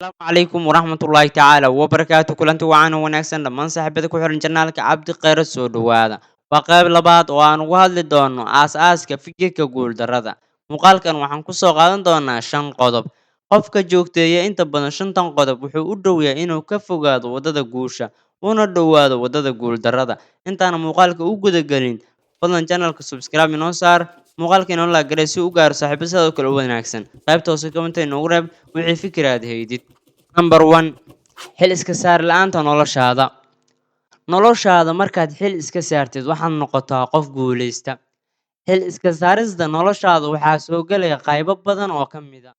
Asalaamu calaykum waraxmatullaahi tacaala wabarakaatu. Kulanti wacan oo wanaagsan dhammaan saaxiibada ku xiran janaalka Cabdi Kheyre, soo dhowaada. Waa qayb labaad oo aan uga hadli doono aas-aaska fikirka guuldarrada. Muuqaalkan waxaan kusoo qaadan doonaa shan qodob. Qofka joogteeya inta badan shantan qodob wuxuu u dhow yahay inuu ka fogaado waddada guusha una dhowaado waddada guuldarrada. Intaana muuqaalka u gudagelin, fadlan channelka subscribe inoo saar, muuqaalka inoo like garee si u gaaro saaxiibo sidoo kale u wanaagsan. Qaybta hoose comment inoogu reeb wixii fikir aad haydid. Number one, xil iska saar la'aanta noloshaada. Noloshaada markaad xil iska saartid, waxaad noqotaa qof guuleysta. Xil iska saarista noloshaada waxaa soo gelaya qaybo badan oo ka mid a,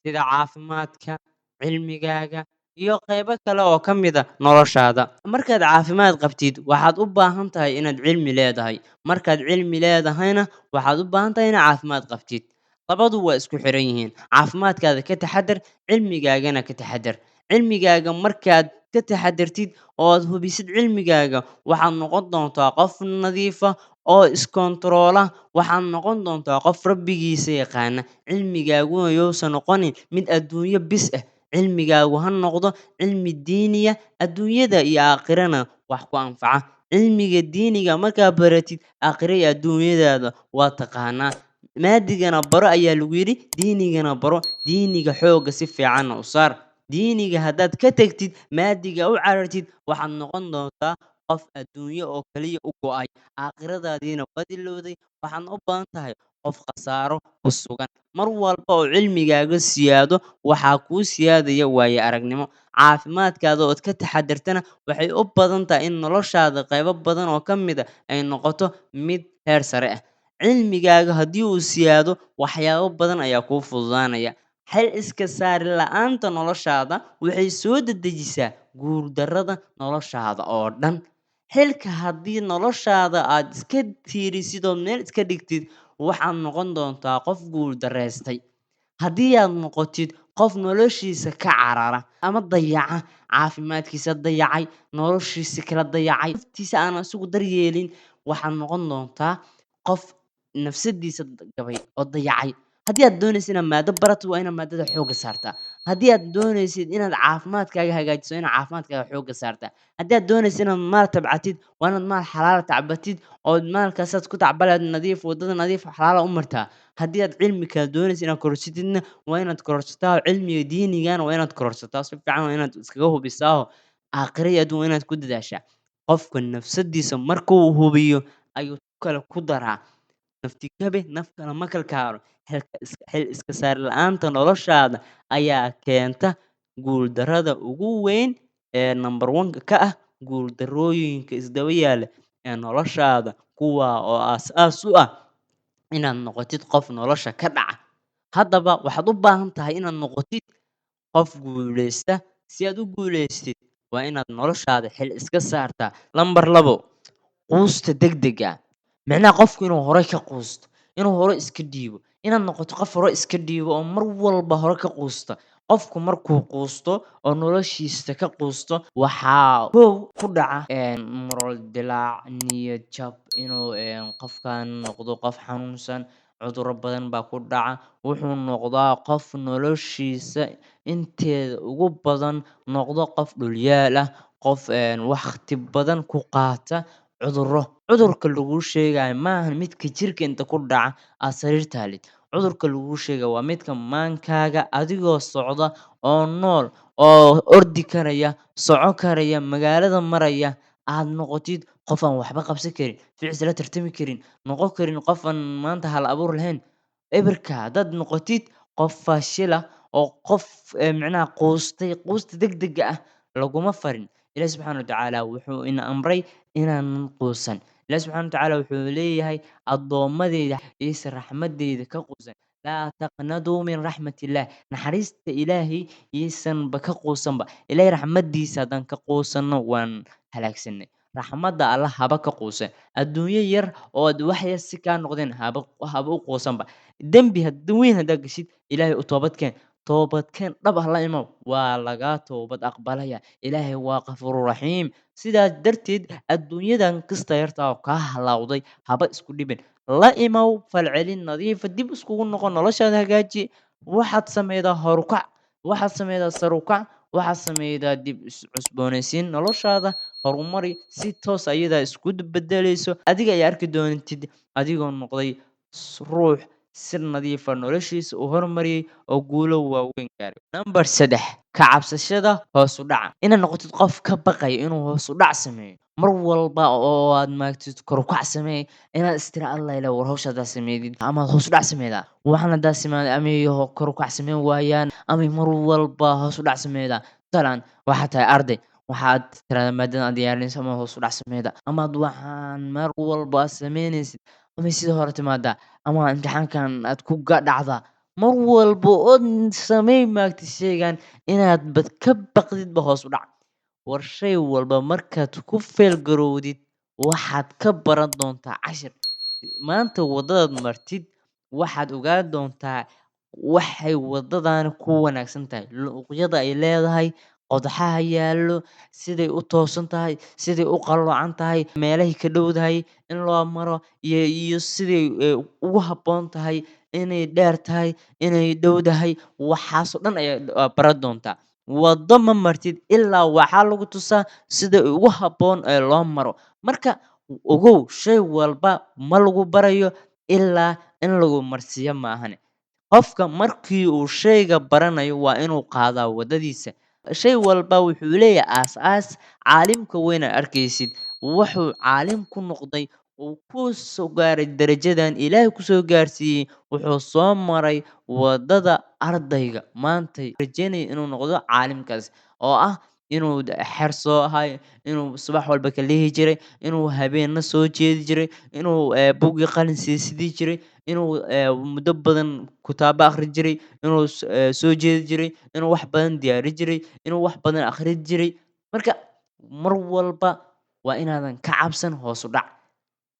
sida caafimaadka, cilmigaaga iyo qaybo kale oo ka mid a noloshaada. Markaad caafimaad qabtid, waxaad u baahan tahay inaad cilmi leedahay. Markaad cilmi leedahayna, waxaad u baahan tahay inaad caafimaad qabtid. Labadu waa isku xiran yihiin. Caafimaadkaada ka taxadar, cilmigaagana ka taxadar. Cilmigaaga markaad ka taxadartid oo aad hubisid cilmigaaga, waxaad noqon doontaa qof nadiifa oo iskontaroola. Waxaad noqon doontaa qof rabbigiisa yaqaana. Cilmigaaguna yousan noqonin mid adduunyo bis ah. Cilmigaagu ha noqdo cilmi diiniya, adduunyada iyo aakhirana wax ku anfaca. Cilmiga diiniga markaa baratid, aakhira iyo adduunyadaada waa taqaanaa. Maadigana baro ayaa lagu yidhi, diinigana baro. Diiniga xoogga si fiicanna u saar. Diiniga haddaad ka tagtid, maadiga u carartid, waxaad noqon doontaa qof adduunyo oo kaliya u go'ay, aakhiradaadiina waad ilowday. Waxaadna u badan tahay qof khasaaro ku sugan. Mar walba oo cilmigaaga siyaado, waxaa kuu siyaadaya waayo aragnimo. Caafimaadkaada ood ka taxadartana, waxay u badan tahay in noloshaada qaybo badan oo ka mid a ay noqoto mid heer sare ah. Cilmigaaga haddii uu siyaado, waxyaabo badan ayaa kuu fududaanaya. Xil iska saar la'aanta noloshaada waxay soo dedejisaa guuldarrada noloshaada oo dhan. Xilka haddii noloshaada aad iska tiirisid oo meel iska dhigtid, waxaad noqon doontaa qof guuldareystay. Haddii aad noqotid qof noloshiisa ka carara ama dayaca, caafimaadkiisa dayacay, noloshiisa kala dayacay, naftiisa aan isagu daryeelin, waxaad noqon doontaa qof nafsadiisa gabay oo dayacay. Haddii aad doonaysid inaad maado barato, waa inaad maadada xoogga saartaa. Haddii aad doonaysid inaad caafimaadkaaga hagaajiso, waa inaad caafimaadkaaga xoogga saartaa. Haddii aad doonaysid inaad maal tabcatid, waa inaad maal xalaal tacbatid oo maalkaasaad ku tacbalaad nadiif, waddada nadiif xalaala u martaa. Haddii aad cilmi kale doonaysid inaad kororsatidna, waa inaad kororsataa. Oo cilmiga diinigana waa inaad kororsataa, si fiican waa inaad iskaga hubisaa, oo aakhira iyo adduun waa inaad ku dadaashaa. Qofka nafsadiisa markuu hubiyo ayuu kale ku daraa. Nafti gabe naf kale ma kalkaalo. Xil iska saar la'aanta noloshaada ayaa keenta guuldarrada ugu weyn ee number one ka ah guuldarrooyinka isdaba yaalla ee noloshaada, kuwaa oo aas-aas u ah inaad noqotid qof nolosha ka dhaca. Haddaba waxaad u baahan tahay inaad noqotid qof guuleysta. Si aad u guuleystid, waa inaad noloshaada xil iska saartaa. Lambar labo, quusta degdega ah. Micnaha qofku inuu hore ka quusto, inuu hore iska dhiibo, inaad noqoto qof hore iska dhiibo oo mar walba hore ka quusta. Qofku markuu quusto oo noloshiisa ka quusto, waxaa kow ku dhaca moral dilaac, niyad jab, inuu qofkan noqdo qof xanuunsan, cudurro badan baa ku dhaca. Wuxuu noqdaa qof noloshiisa inteeda ugu badan noqdo qof dhulyaal ah, qof waqti badan ku qaata cudurro. Cudurka laguu sheegayo maahan midka jirka inta ku dhaca aad sariir taalid. Cudurka laguu sheegayo waa midka maankaaga, adigoo socda oo nool oo ordi karaya, socon karaya, magaalada maraya, aad noqotid qof aan waxba qabsan karin, ficil la tartami karin, noqon karin qof aan maanta hal abuur lahayn. Eberka haddaad noqotid qof faashil ah oo qof micnaha quustay, quusta degdega ah laguma farin. Ilaahi subxaana watacaala wuxuu ina amray inaanan quusan. Ilaahi subxaana watacaala wuxuu leeyahay: "Addoommadeyda iisa raxmadeyda ka quusan." Laa taqnaduu min raxmatillaah. Naxariista Ilaahay iisanba ka quusanba. Ilaahay raxmadiisa haddaan ka quusanno, waan halaagsanay. Raxmadda Allah haba ka quusan. Adduunyo yar oo aad wax yar si kaa noqdeen haba u quusanba. Dembi weyn haddaad gashid, Ilaahay u toobad keen. Toobadkeen dhab ah la imow, waa lagaa toobad aqbalaya. Ilaahay waa Qafuuru Raxiim. Sidaas darteed, adduunyadan kasta yarta oo kaa halawday haba isku dhibin. La imow falcelin nadiifa, dib iskugu noqo, noloshaada hagaaji. Waxaad sameydaa horukac. Waxaad sameydaa sare u kac, waxaad sameydaa dib is cusboonaysiin noloshaada, horumari si toos ayadaa isku bedelayso. Adiga ayaa arki doontid adigoo noqday ruux si nadiif ah noloshiisa u horumariyay oo guulo waaweyn gaaray. Number 3, ka cabsashada hoos u dhaca. Inaad noqotid qof ka baqaya inuu hoos u dhac sameeyo. Mar walba oo aad maagtid kor u kac sameey, inaad istira Allah ilaa war hawsha haddaad sameydid ama hoos u dhac sameydaa. Waxaan haddaad sameeyay ama iyo kor u kac sameyn waayaan ama mar walba hoos u dhac sameydaa. Tusaale, waxaad tahay arday, waxaad tiraahdaa maadada aad diyaarinayso ama hoos u dhac sameyda, ama aad waxaan mar walba aad sameynaysid ama sida hore timaadaa ama imtixaankan aad ku dhacdaa. Mar walba ood sameyn maagtid sheygan inaad bad ka baqdidba hoos u dhac. War shay walba markaad ku fail garowdid waxaad ka baran doontaa cashir. Maanta waddadaad martid waxaad ogaan doontaa waxay waddadani ku wanaagsan tahay, luuqyada ay leedahay, qodxaha yaallo, siday u toosan tahay, siday u qalloocan tahay, meelahay ka dhowdahay in loo maro iyo siday ugu habboon tahay, inay dheer tahay, inay dhowdahay. Waxaasoo dhan ayaa baran doontaa. Waddo ma martid ilaa waxaa lagu tusaa sida ugu habboon ee loo maro. Marka ogow, shay walba ma lagu barayo ilaa in lagu marsiiyo maahane. Qofka markii uu shayga baranayo waa inuu qaadaa waddadiisa. Shay walba wuxuu leeyahay aas-aas. Caalimka weyn aad arkaysid wuxuu caalim ku noqday uu ku soo gaaray darajadan Ilaahay ku soo gaarsiiyey, wuxuu soo maray waddada ardayga maanta rajeynaya inuu noqdo caalimkaas, oo ah inuu xer soo ahay, inuu subax walba ka lihi jiray, inuu habeenna soo jeedi jiray, inuu buug iyo qalin siisidii jiray, inuu muddo badan kutaabo akhri jiray, inuu soo jeedi jiray, inuu wax badan diyaari jiray, inuu wax badan akhri jiray. Marka mar walba waa inaadan ka cabsan hoos u dhac.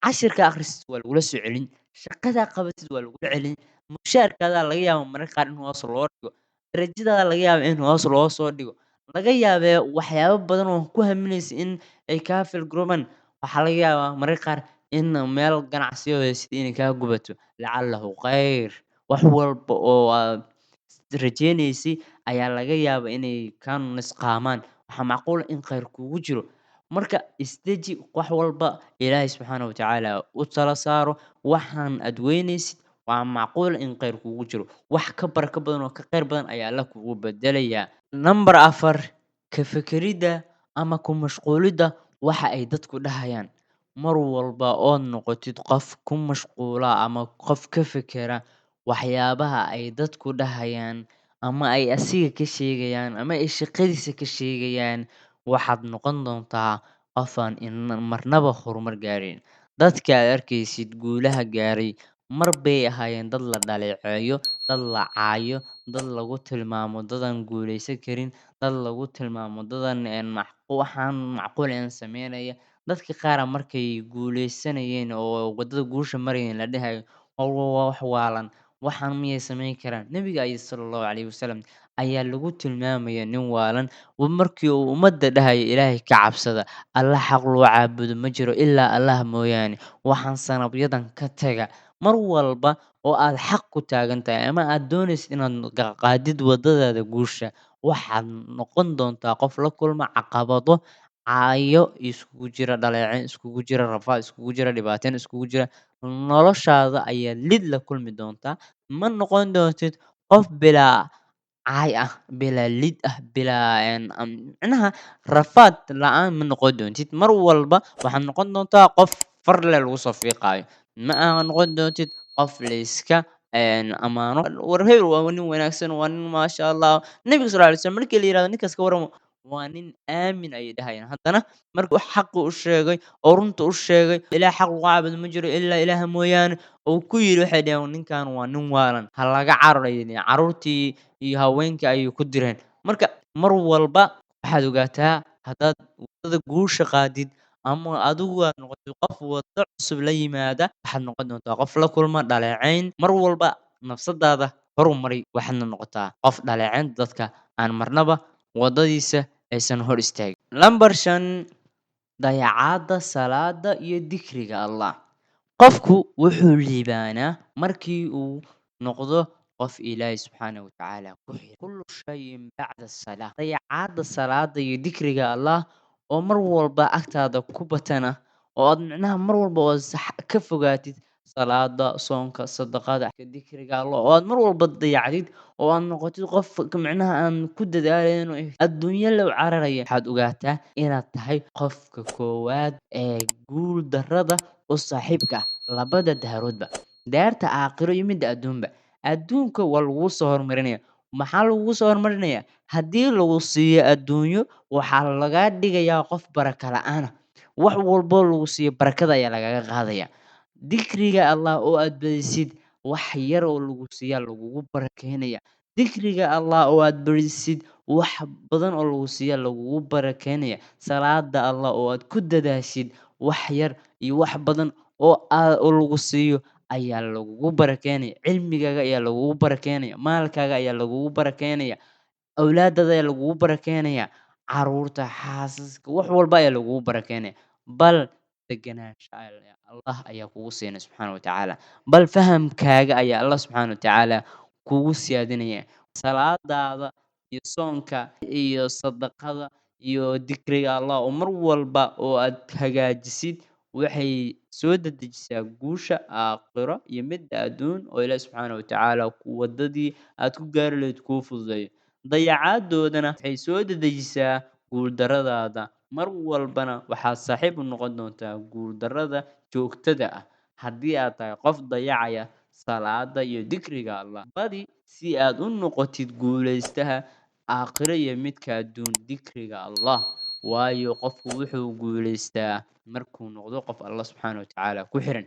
Cashirka akhrisid waa lagula soo celin, shaqada qabatid waa lagula celin, mushaarkaadaa laga yaabaa mararka qaar in hoos loo dhigo, darajadaada laga yaabaa in hoos loo soo dhigo. Laga yaabee waxyaabo badan oo ku haminaysa in ay kaa fail garoobaan. Waxaa laga yaabaa mararka qaar in meel ganacsi oo haysid inay kaa gubato. Lacalahu khayr. Wax walba oo aad rajeynaysay ayaa laga yaabaa inay kaa nusqaamaan. Waxaa macquul ah in khayr kugu jiro. Marka isdeji, wax walba Ilaahay subxaanahu wa tacaala u tala saaro. Waxaan aad weynaysid waa macquul in khayr kugu jiro. Wax ka barako badan oo ka khayr badan ayaa Alla kugu bedelayaa. Number 4, ka fekeridda ama ku mashquulidda waxa ay dadku dhahayaan. Mar walba ood noqotid qof ku mashquula ama qof ka fekera waxyaabaha ay dadku dhahayaan ama ay asiga ka sheegayaan ama ay shaqadiisa ka sheegayaan, waxaad noqon doontaa qof aan marnaba horumar gaarin. Dadka aad arkaysid guulaha gaaray mar bay ahaayeen dad la dhaleeceeyo, dad la caayo, dad lagu tilmaamo dad aan guuleysan karin, dad lagu tilmaamo dad aan waxaan macquul ahayn sameynaya. Dadka qaar markay guuleysanayeen oo waddada guusha marayeen la dhahayo waa wax waalan, waxaan miyay sameyn karaan? Nabiga alayhi sallallahu alayhi wasallam ayaa lagu tilmaamaya nin waalan markii uu ummadda dhahaya Ilaahay ka cabsada, Allah xaq loo caabudo ma jiro ilaa Allah mooyaane, waxaan sanabyadan ka taga. Mar walba oo aad xaq ku taagan tahay ama aad doonaysid inaad qaadid waddadaada guusha, waxaad noqon doontaa qof la kulma caqabado, caayo iskugu jira, dhaleeceyn iskugu jira, rafaad iskugu jira, dhibaateyn iskugu jira. Noloshaada ayaa lid la kulmi doontaa. Ma noqon doontid qof bilaa caay ah, bilaa lid ah, bilaa micnaha rafaad la'aan ma noqon doontid. Mar walba waxaad noqon doontaa qof far leh lagu soo fiiqaayo. Ma aa noqon doontid qof la iska amaano. War hebel waa nin wanaagsan, waa nin maasha Allah. Nabiga sallallahu alayhi wasallam markii la yiraahdo ninkaas ka warramo, waa nin aamin ayay dhahayaan. Haddana markuu xaqi u sheegay oo runta u sheegay, Ilaah xaq lagu caabudo ma jiro ilaa Ilaah mooyaane, uu ku yiri waxay dhaheen ninkan waa nin waalan, ha laga cararo ayay dhaheen. Carruurtii iyo haweenkii ayay ku direen. Marka mar walba waxaad ogaataa haddaad waddada guusha qaadid ama adigu aad noqotid qof waddo cusub la yimaada, waxaad noqon doontaa qof la kulma dhaleeceyn. Mar walba nafsadaada horumari, waxaadna noqotaa qof dhaleeceyn dadka aan marnaba waddadiisa aysan hor istaagin. Number 5, dayacaadda salaada iyo dikriga Allah. Qofku wuxuu liibaanaa markii uu noqdo Qof Ilaahay subxaanahu watacaala ku xira kullu shayin bacda salaa. Dayacaadda salaada iyo dikriga Allah oo mar walba agtaada ku batana, oo aad micnaha mar walba oo sax ka fogaatid salaada, soonka, sadaqada, dikriga Allah, oo aad mar walba dayacdid, oo aad noqotid qof micnaha aan ku dadaalayn oo adduunyo low cararaya, waxaad ogaataa inaad tahay qofka koowaad ee guul darrada u saaxiibka ah labada daaroodba, daarta aakhiro iyo midda adduunba. Adduunka waa lagu soo hormarinaya. Maxaa lagugu soo hormarinaya? Haddii lagu siiyo adduunyo, waxaa lagaa dhigayaa qof baraka la'aan ah. Wax walbo lagu siiyo barakada ayaa lagaga qaadaya. Dikriga Allah oo aad badisid, wax yar oo lagu siiyaa lagugu barakeynaya. Dikriga Allah oo aad badisid, wax badan oo lagu siiyaa lagugu barakeynaya. Salaada Allah oo aad ku dadaashid, wax yar iyo wax badan oo oo lagu siiyo ayaa lagugu barakeynaya. Cilmigaaga ayaa lagugu barakeynaya, maalkaaga ayaa lagugu barakeynaya, awlaadaada ayaa lagugu barakeynaya, caruurta, xaasaska, wax walba ayaa lagugu barakeynaya. Bal deganaansha Allah ayaa kugu siinaya subxaana watacaala, bal fahamkaaga ayaa Allah subxaana watacaala kugu siyaadinaya. Salaadaada iyo soonka iyo sadaqada iyo dikriga Allah oo mar walba oo aad hagaajisid waxay soo dedejisaa guusha aakhiro iyo midda adduun, oo Ilaahi subxaana watacaala wadadii aad ku gaari lahayd kuu fududeeyo. Dayacaaddoodana waxay soo dedejisaa guuldarradaada, mar walbana waxaad saaxiib u noqon doontaa guuldarrada joogtada ah haddii aad tahay qof dayacaya salaada iyo dikriga Allah. Badi si aad u noqotid guulaystaha aakhiro iyo midka adduun dikriga Allah, waayo qofku wuxuu guulaystaa markuu noqdo qof Allah subxaana watacaala ku xiran.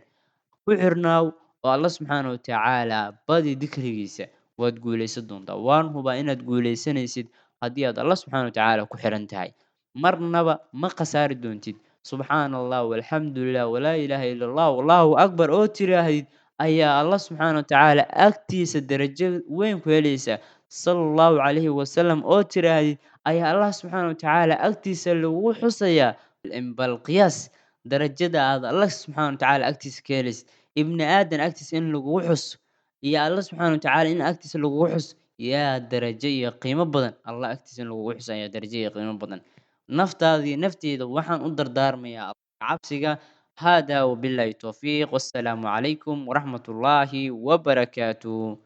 Ku xirnaaw oo Allah subxaana watacaala badi dikrigiisa, waad guulaysan doontaa. Waan hubaa inaad guulaysanaysid haddii aad Allah subxaana watacaala ku xiran tahay. Marnaba ma khasaari doontid. Subxaana Allah walxamdulilah walaa ilaaha illa Allah wallahu akbar oo tiraahdid ayaa Allah subxaana watacaala agtiisa darajo weyn ku helaysaa. Sala allahu calayhi wasalam oo tiraahdid ayaa Allah subxaana watacaala agtiisa lagu xusayaa. Bal qiyaas darajada aad Allah subxaana watacaala agtiisa ka helaysid. Ibni aadan agtiisa in lagugu xuso iyo Allah subxaana watacaala in agtiisa lagugu xuso, yaa darajo iyo qiimo badan? Allah agtiisa in lagugu xuso ayaa darajo iyo qiimo badan. Naftaada iyo nafteyda waxaan u dardaarmayaa cabsiga. Hada wabillahi towfiiq, wassalaamu calaykum waraxmatullaahi wabarakaatuh.